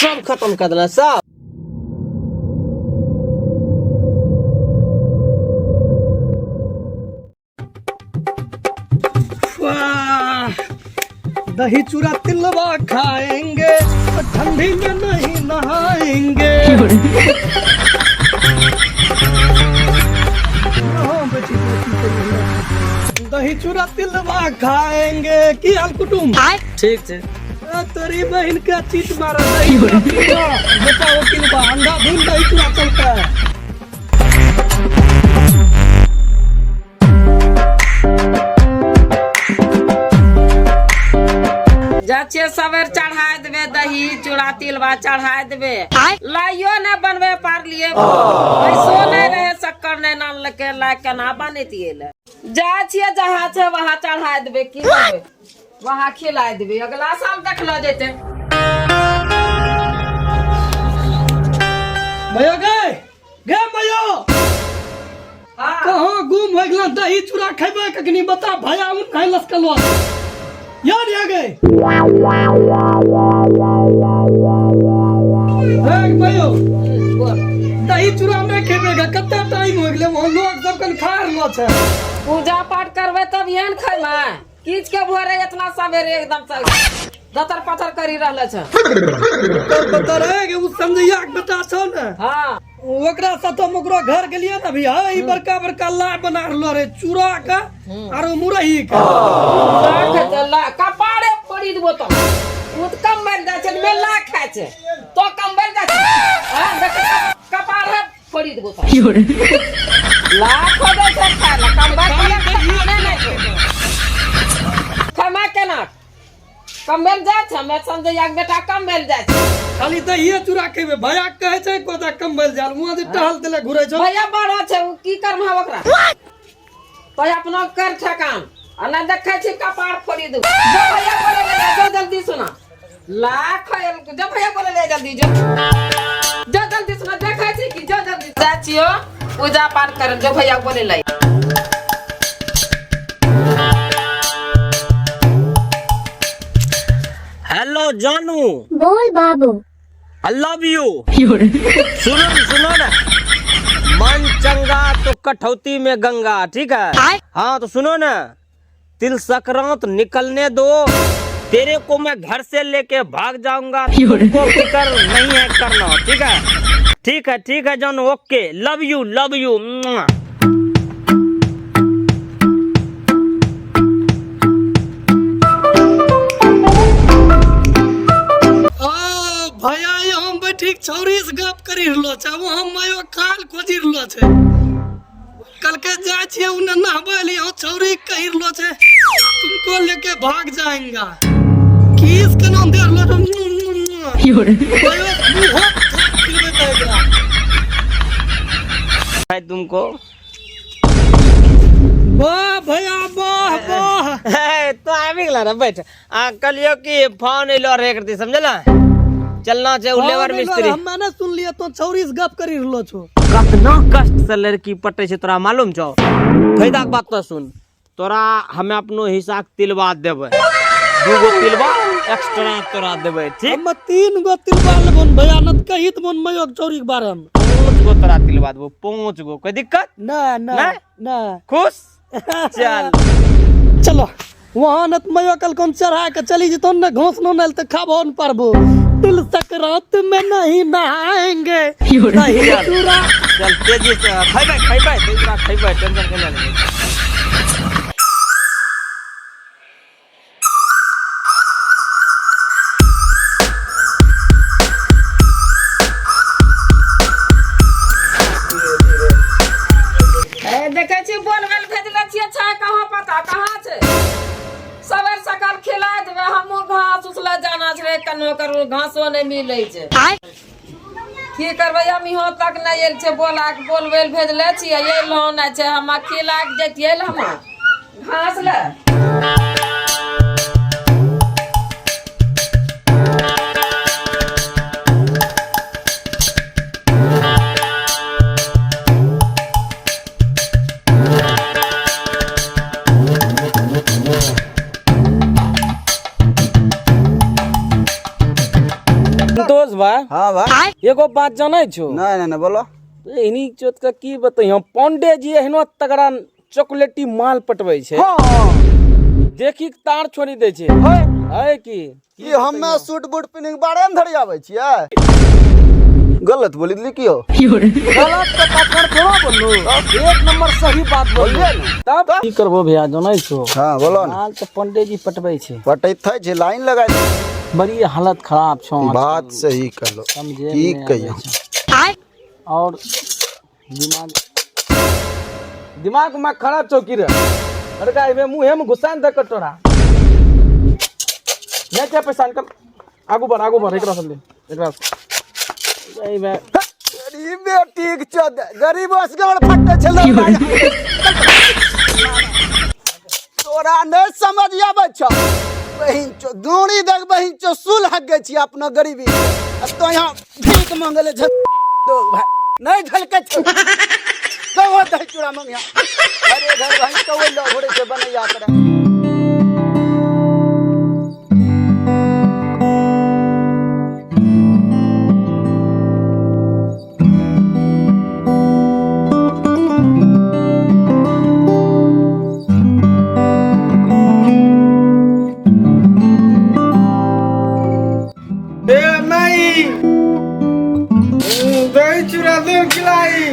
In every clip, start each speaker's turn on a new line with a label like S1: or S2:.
S1: सब खत्म कर देना सब।
S2: वाह, दही चूड़ा तिलवा खाएंगे, ठंडी में नहीं नहाएंगे। हाँ, बेटी, बेटी, बेटी। दही चूड़ा तिलवा खाएंगे। की हाल कुटुम?
S1: ठीक छै।
S2: ए, तोरी बहन के चीट मारा। दही चूड़ा तिलवा बेटा, वो तिलवा अंधा धुन दही चूड़ा चलता है।
S3: जा छियै सवेर चढ़ाय देबै, दही चूड़ा तिलवा चढ़ाय देबै। लाइयो नहि बनबै पारलियै, पैसो नहि रहै, शक्कर नहि नानलकै, लाइ केना बनेतियै? ले जाइ छियै, जहाँ छै वहाँ चढ़ाय देबै। की करबै, वहाँ खिलाय देबै, अगला साल देखलो जेतै।
S2: भैया गए गे मयो।
S3: हाँ।
S2: कहाँ गुम हो गेल? दही चूड़ा खेबै कखनी बता भैया? उन खाइ लसकलो यार या गए। हे भयो, दही चूड़ा नहि खेबै गे? कते टाइम हो गेलै, वहाँ लोग सब कन खा रहलो छै।
S3: पूजा पाठ करबै तब एहन खैबै? किछ के भोरे इतना सवेरे एकदम से दतर पथर करी रहले छै।
S2: तर बता रहे कि उ संजैया के बेटा छौ ने?
S3: हाँ।
S2: ओकरा साथ हम ओकरो घर गेलियै ने अभी। हाँ, ई बड़का बड़का लाह बना रहलो रे चूड़ा के आरो मुरही के।
S3: ला खेतै, ला कपारे फोड़ी देबो तो। उ तऽ कम बैल जाइ छै, मेला खाइ छै तो कम बैल जाइ छै। हाँ, देख, कपारे फोड़ी देबो तो। ला खोदे छै खाय ला, कम बैल खाने नहि छै। खेमा केना कम भेल जाइ छै? हमे संजय के बेटा कम भेल जाइ छै।
S2: खाली दहिए चूड़ा खेबै? भैया कहै छै कोदा कम भेल जाल वहाँ जे टहल देले घुरै छौ।
S3: भैया बड़ा छै, उ की करबह ओकरा? तो अपनो कर ठकान आ नहि देखै छी कपार फोड़ी दू। जो भैया बोले ले जो जल्दी सुना लाख जो भैया बोले ले जल्दी जो, जो जल्दी सुना। देखै छी कि जो जल्दी जाइ छियो पूजा पाठ कर, जो भैया बोले ले।
S1: हेलो जानू।
S4: बोल बाबू।
S1: I love you. सुनो न, सुनो ना, मन चंगा तो कठौती में गंगा, ठीक है? हाँ, तो सुनो ना, तिल संक्रांत निकलने दो, तेरे को मैं घर से लेके भाग जाऊंगा, तुमको फिक्र नहीं है करना, ठीक है? ठीक है, ठीक है जानू, okay, love you, love you.
S2: ओ भैया, ये हम बैठी के छौरी से गप करी रहलो छै, वो हम मायो काल खोजी रहलो छै। कल के जाय छियै उने नहबै लिए, हम छौरी कही रहलो छै तुमको लेके भाग जाएंगा। किस के नाम दे रहलो छै? मायो मुँहो थाप खिलबै त एकरा।
S1: है तुमको।
S2: वाह भैया, वाह वाह।
S1: हे, तो आबि गेला रे, बैठ। आ कहलियो कि फोन एलो रहे करती, समझला? चलना छै उ लेबर मिस्त्री।
S2: हम्मे ने सुनलिए तो छौरी से गप करी रहलो छो।
S1: कतना कष्ट से लड़की पटै छै तोरा मालूम छौ? फायदा के बात तो सुन, तोरा हमे अपनो हिस्सा के तिलवा देबै, दूगो तिलवा एक्स्ट्रा तोरा देबै, ठीक?
S2: हम्मे 3 गो तिलवा लेबो न भैया, न त कही त मन मयो छौरी के बारे में।
S1: 5 गो तोरा तिलवा देबो, 5 गो, कोई दिक्कत?
S2: ना ना।
S1: नहीं?
S2: ना।
S1: खुश? चल।
S2: चलो वहाँ न त मयो कल कौन चढ़ा के चली जतो न, घोंस न नल त खाबो न पारबो। तिल सकरात में नहीं नहाएंगे, नहीं चूरा।
S1: चल तेजी से खैबै, खैबै तेजी खैबै, टेंशन के नहीं।
S3: ए, देखै छी बोलबेल भेजले छियै, छै कहाँ? पता कहाँ छै? सवेर सकाल खिला देबै। हमहूँ घास उसले जाना छै कनो करू, घासो नहि मिलै छै, की करबै? हम इहो तक नहि आयल छै। बोला के बोलबेल भेजले छियै, अयलो नहि छै। हम खिला के जैतियै हम घास ले।
S4: संतोष भाई।
S5: हाँ भाई।
S4: एगो बात जानै छो?
S5: नहीं नहीं नहीं, बोलो।
S4: एहनी चोत के की बतैयो, पांडे जी एहनो तगड़ा चॉकलेटी माल पटबै छै।
S5: हाँ।
S4: देखी के तार छोड़ी दै छै। है की
S5: की हमे सूट बूट पिन्ह के बारे में धरि आबै छियै? गलत बोली देली की हो?
S4: गलत के पकड़ थोड़ा बोलू, एक नंबर सही बात बोलू।
S5: बोलिए ने।
S4: तब की करबो भैया, जानै छो?
S5: हाँ बोलो ने।
S4: माल तो पंडे जी पटबै छै।
S5: पटैत छै जे लाइन लगाइ दे।
S4: बड़ी हालत खराब छौ।
S5: बात सही कहलो।
S4: समझे
S5: की
S4: नहि
S5: कहियो।
S4: आबै छै। और दिमाग दिमाग में खराब छौ की रे लड़का? एमे मुँहे में घुसा ने दे कटोरा। नहीं क्या पैसा, निकल, आगू बढ़, आगू बढ़। एकरा सब ले, एकरा एमे।
S5: गरीब बेटी के चोद, गरीब असगर फटे छल। तोरा नहीं समझ आबै छौ बहिन चो। दूरी देख बहिन चो, सुल हगे छी अपना गरीबी आ तो यहाँ भीख मांगले छ भाई। नहीं झलके छौ कहो दही चूड़ा मंगिया। अरे घर भाई तो लो घोड़े से बनैया करे।
S4: ए नहीं, दही चूड़ा दे खिलाई।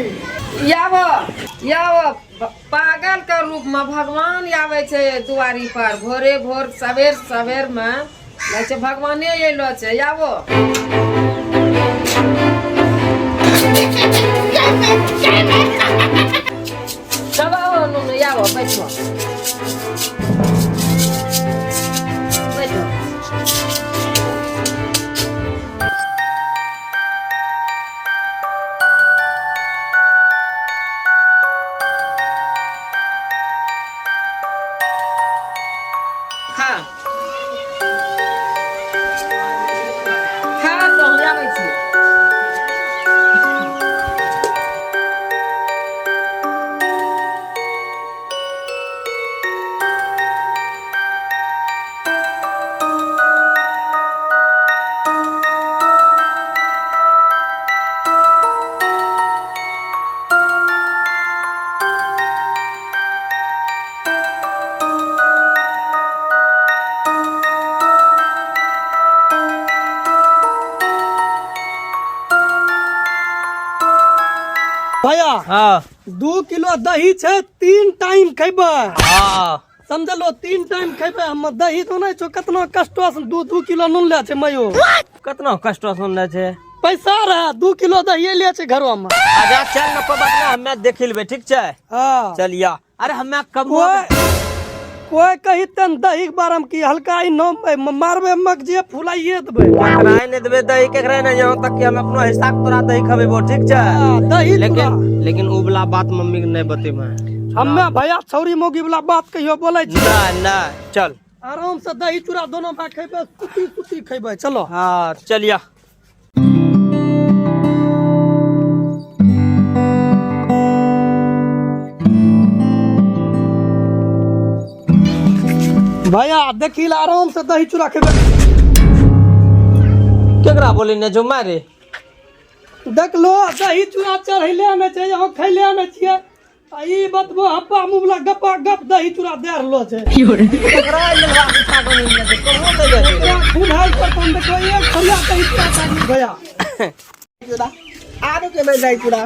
S3: याव याव, पागल के रूप में भगवान आबै छै दुआरी पर भोरे भोर, सवेर सवेर में लगै छै भगवाने अयलो छै। आबो। चलो आबो नुनू, आबो, बैठो बैठो। खा खा तो हम आबै छियै।
S2: भैया।
S1: हाँ।
S2: 2 किलो दही छै, 3 टाइम खेबै।
S1: हाँ।
S2: समझलो? 3 टाइम खेबै। हम दही तो नहीं छौ, कतना कष्ट से 2 2 किलो नून ले छै मयो।
S1: कतना कष्ट सुनने छै?
S2: पैसा रहे, 2 किलो दही ले छै घरो में।
S1: अच्छा चल न, कोई बात नहीं, हमे देख लेबै, ठीक छै?
S2: हाँ।
S1: चलिया। अरे हमे कब
S2: कोई कोई कही तन दही के बारे में की हल्का ई नाम मारबे मक जे फुलाइए देबै।
S1: केकरा नहीं देबै दही, केकरा नहीं, यहाँ तक कि हम अपनो हिस्सा के तोरा दही खबेबो, ठीक छै?
S2: हाँ, दही
S1: लेकिन
S2: चूड़ा।
S1: लेकिन उ वाला बात मम्मी के नहीं बतेबै।
S2: हम्मे भैया छौरी मौगी वाला बात कहियो बोलै छी?
S1: ना ना, चल।
S2: आराम से दही चूड़ा दोनों भाई खेबै, सुती सुती खेबै, चलो।
S1: हाँ, चलिया।
S2: भैया देखी ला, आराम से दही चूड़ा खेबै।
S1: केकरा बोली ने जो मारे?
S2: देख लो, दही चूड़ा चढ़ैले नहि छै, यहाँ खैले नहि छियै आ ई बतबो हप्पा मुँह वाला गप्पा गप दही चूड़ा दे रहलो छै।
S1: केकरा ललवा उठा के नहीं छै, कहो दे दे।
S2: ओकरा खून हाल पर तुम देखो, एक थरिया दही चूड़ा खा गेल भैया।
S5: आरो के दही चूड़ा।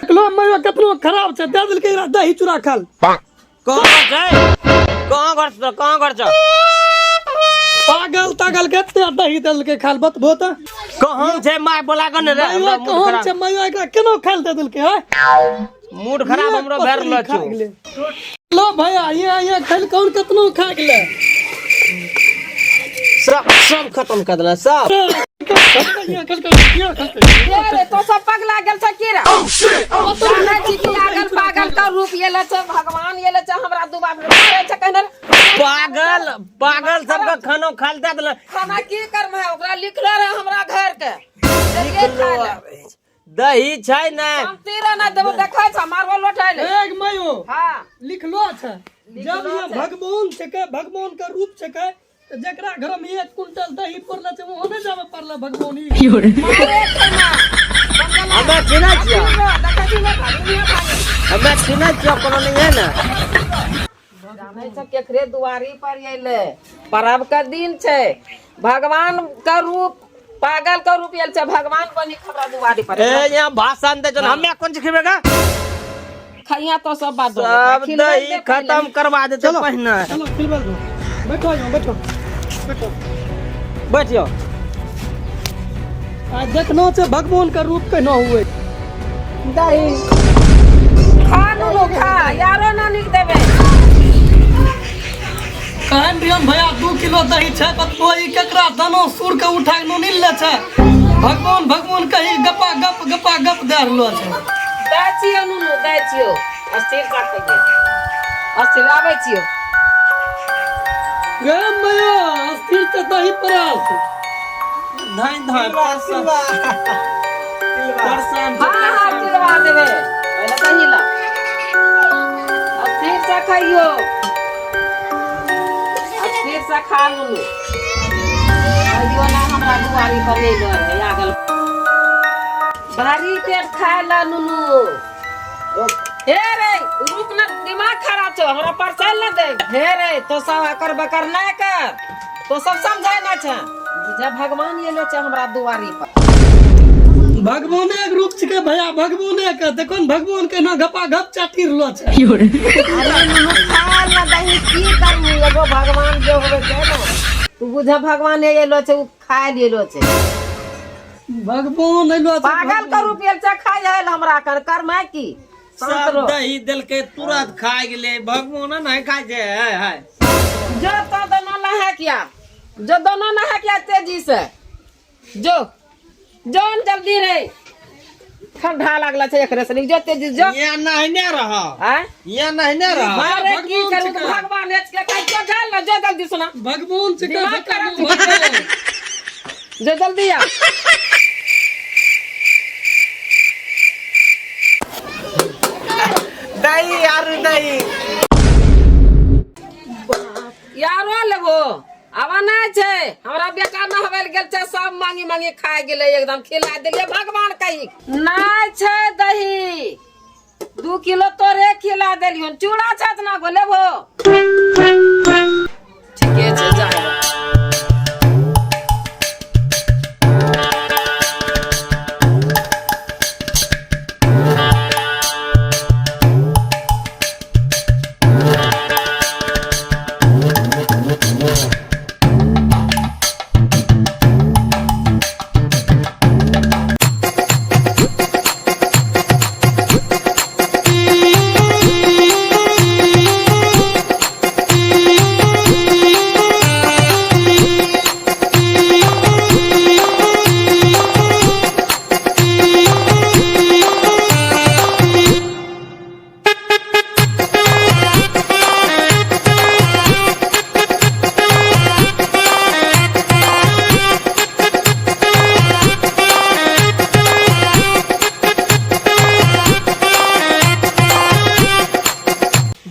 S2: देखलो मैं, केतनो खराब छै, दे देलकै एकरा दही चूड़ा खाल।
S1: कहाँ घर छै? कहाँ घर छै? कहाँ घर छै?
S2: पागल तागल के एते दही देलकै खाल, बतबो तऽ।
S1: कहाँ छै माय, बोला के ने रे।
S2: मयूआ
S1: हमरा मूड
S2: कहाँ
S1: खराब
S2: छै मयूआ? एकरा केना खाल दे देलकै है?
S1: मूड खराब हमरो भए रहल
S2: खा
S1: छौ।
S2: गेलै। लो भैया, ये खाल कौन केतनो खा गेलै।
S1: सब सब खत्म कर देला सब।
S2: ये खलकै, ये खलकै।
S3: ए रे, तो सब पगला गेल छै की रे? जानै छी कि आगल पागल के रूप एले छै, भगवान एले छै हमरा दुबा मारे छै कहने।
S1: पागल पागल सबके खाना खाल दे देला।
S3: खाना की करमे है, ओकरा लिखले रहे हमरा घर के देलियै खाय लए।
S1: दही छै ने?
S3: हम तीरा ना देबो, देखै छ, मारबो लोटाइ ले।
S2: एक मयो।
S3: हाँ।
S2: लिखलो छै जब ये भगवान छकै, भगवान के रूप छकै। जकरा घर में एक कुंटल दही पड़ले छै वहाँ नहीं जावे पड़ले भगवानी।
S3: मारे खाना।
S1: हमे चिन्है छियौ।
S3: देखै छी ने, भागू ने भागू।
S1: हमे चिन्है छियौ, कोनो नहीं है ने।
S3: जानै छै केकरे दुआरी पर अयलै। पर्व के दिन छै, भगवान के रूप, पागल के रूप आयल छै, भगवान बनी हमरा दुआरी पर।
S1: ए यहाँ भाषण दे छौ, हमे कोन चीज खेबै गा?
S3: खइया तो सब बात
S1: सब
S3: खिलबै
S1: दही
S3: दे पहिले।
S1: खत्म करवा देते पहिने।
S2: चलो खिलबै दो, बैठो यहाँ, बैठो बैठो।
S1: बैठ जाओ।
S2: आ देखनो छै भगवान के रूप केना हुए।
S3: दही खा नुनू खा, यारो ना निक देबै।
S2: कहन रियन भैया 2 किलो दही छै बतबो, ई केकरा दानो सुर के उठा के नूनी ले छै। भगवान भगवान कही गपा गप गपा गप दे रहलो छै।
S3: दै छियौ नुनू, दै छियौ, अस्थिर सा खइये, अस्थिर आबै छियौ।
S2: गे मैया अस्थिर से दही पड़ल।
S1: धाई धाई परसान परसान।
S3: हाँ हाँ, खिलवा देबै, पहिले दही ला, अस्थिर से खइयो, अस्थिर से खा नुनू। कहियो ना हमरा दुआरी पर अयलो रहे आगल भारी पेट खाय ला नुनू। हे रे रुक ना, दिमाग खराब छौ, हमरा परसल ना दे। हे रे तो सब अकर बकर ना कर, तो सब समझाय ना छे, बुझा भगवान एलो छे हमरा दुआरी पर।
S2: भगवाने के रूप छिकै भैया, भगवाने के देखो ने, भगवान के ना गपा गप चाटी रहलो छै।
S3: अरे नुनू खा ना दही, की करबू, एगो भगवान जे होवे छै ने, तू बुझा भगवान एलो छे, उ खाय लेलो छे।
S2: भगवान एलो छै।
S3: पागल के रूप एल छै, खाय आयल हमरा कर करमै की शांत
S1: सब
S3: रहो।
S1: दही देलकै तुरंत खा गेलै, भगवान नहीं खाय छै। हाय हाय।
S3: जो तो दोनों नहा किया, जो दोनों नहा किया तेजी से, जो जोन जल्दी रे, ठंडा लागला छै एकरे से, जो तेजी जो।
S1: यहाँ नहने रह।
S3: आय
S1: यहाँ नहने रह।
S3: अरे की
S2: भगवान
S3: करू
S2: छिकै।
S3: भगवान एच के कह जो झाल ना, जो जल्दी सुना।
S2: भगवान छिकै।
S3: दिमाग खराब
S2: भगवान।
S3: जो जल्दी आ।
S1: दही यार दही।
S3: यारो लेबो आवा नहीं छै, हमरा बेटा नहबै लए गेल छै, सब मांगी मांगी खाय गेलै, एकदम खिला देलियै भगवान कही। नहीं छै दही, 2 किलो तोरे खिला देलियौ, चूड़ा छै इतना गो लेबो। ठीके छै, जा।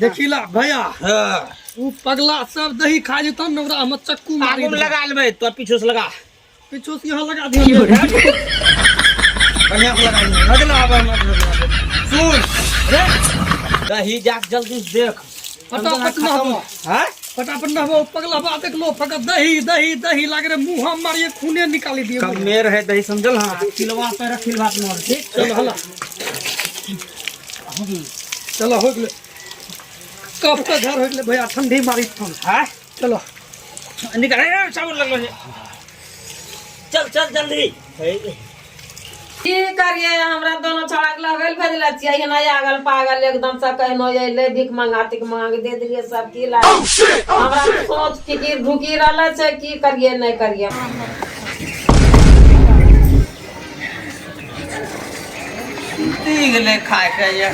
S2: देखिला भैया, उ पगला सब दही खा जेतन ने, ओकरा हम चक्कू मारी
S1: आगू में
S2: देबै।
S1: लगा लेबै, तो पीछू से लगा।
S2: पीछू से यहाँ लगा दियो।
S1: बढ़िया से लगा दियो। नजर आबै, नजर आबै। सुन रे, दही जाक जल्दी से देख।
S2: फटाफट नहबो।
S1: हाँ?
S2: फटाफट नहबो, पगला बा देख लो, फकत दही दही दही लाग रे, मुंह हम मारिए खूने निकाली दिए।
S1: कम रहे दही समझल। हाँ, खिलवा पे रख, खिलवा पे मार, ठीक?
S2: चलो हला, चलो हो गेलै, कफ के घर हो गेलै भैया, ठंडी मारी थन।
S1: हाँ?
S2: चलो
S1: निकल रे, साबुन लगलो छै, चल चल जल्दी।
S3: की करिए, हमरा दोनों छोड़ा के लगल भेजले छियै, एना आगल पागल एकदम से कहनो अयलै भीख मंगा तिक मांग दे देलियै सब की लाग, हमरा सोच फिकिर ढुकी रहल छै, की करिए नहीं करिए।
S1: दी गेलै खाय के ये।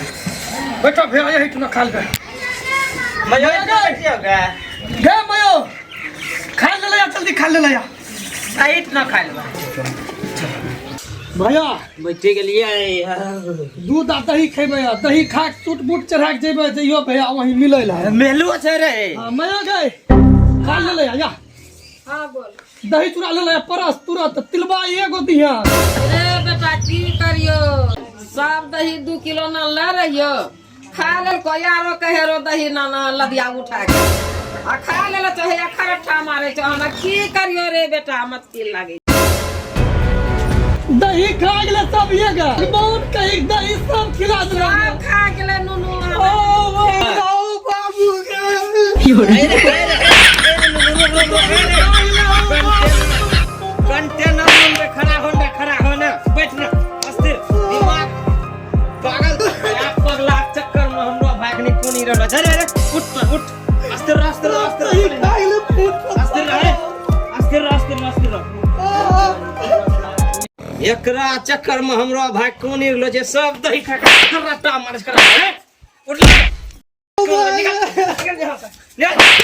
S2: बैठो भैया, यही ठुना खा लेबै।
S1: मयो बैठियो गे।
S2: गे मयो, खा ले या जल्दी खा ले या।
S1: सहित न खा लेबै।
S2: भैया
S1: बैठे गेलियै।
S2: दूध आ दही खेबै, आ दही खा के सूट बूट चढ़ा के जेबै, जइयो भैया वहीं मिलै ला।
S1: मेलो छै रे।
S2: हाँ, मयो गे खा ले या।
S3: हाँ बोल।
S2: दही चूड़ा ले ले परस तुरंत तिलबा एगो दिया।
S3: रे बेटा की करियो, सब दही 2 किलो ना ले रहियो, खा लेल कोई आरो कहे रो दही ना ना लदिया उठा के आ खा लेल चाहे खरट्ठा मारे छो। हमरा की करियो रे बेटा, मत की लागे।
S2: दही खा गेले सब एगा बहुत कही दही सब खिला देला।
S3: सब खा गेले नुनू।
S2: ओ ओ बाबू के
S1: कंटेनर में खड़ा होने, खड़ा होने, बैठना अस्थिर दिमाग पागल पगला चक्कर में हमरो भाई के कोनी रहलो। अरे अरे उठ उठ, अस्थिर रह, अस्थिर रह, अस्थिर
S2: दही खा गेले।
S1: अस्थिर रह, अस्थिर रह, अस्थिर रह, अस्थिर रह। एकरा चक्कर में हमरो भाई कोनी रहलो जे सब दही खा के खर्राटा मारे कर। उठ ले, निकल निकल यहाँ से, निकल।